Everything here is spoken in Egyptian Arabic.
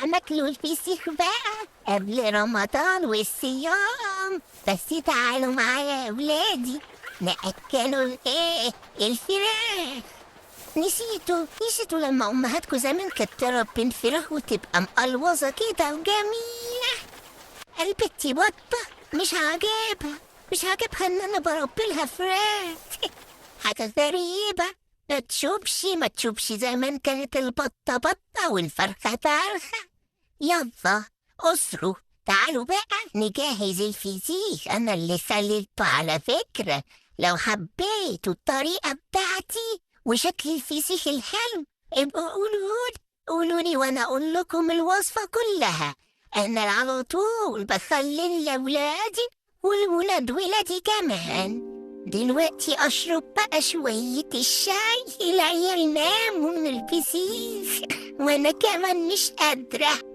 ناكلوا الفسيخ بقى قبل رمضان والصيام. بس تعالوا معايا يا ولادي نأكلوا الايه؟ الفراخ. نسيتوا لما امهاتكم زمان كانت تربي الفراخ وتبقى مقلوظه كده وجميله. قلبتي بطه مش عاجبها، مش عاجبها ان انا بربي لها فراخ. حاجه غريبه. ما تشوفش زمان كانت البطه بطه والفرخه فرخه. يلا اسروا، تعالوا بقى نجهز الفسيخ. انا اللي سللته على فكره. لو حبيتوا الطريقه بتاعتي وشكل الفسيخ الحلو ابقوا قولولي وانا اقول لكم الوصفه كلها. انا على طول بخلي لاولادي والولاد ولادي كمان. دلوقتي اشرب بقى شويه الشاي، العيال ناموا من الفسيخ وانا كمان مش قادره.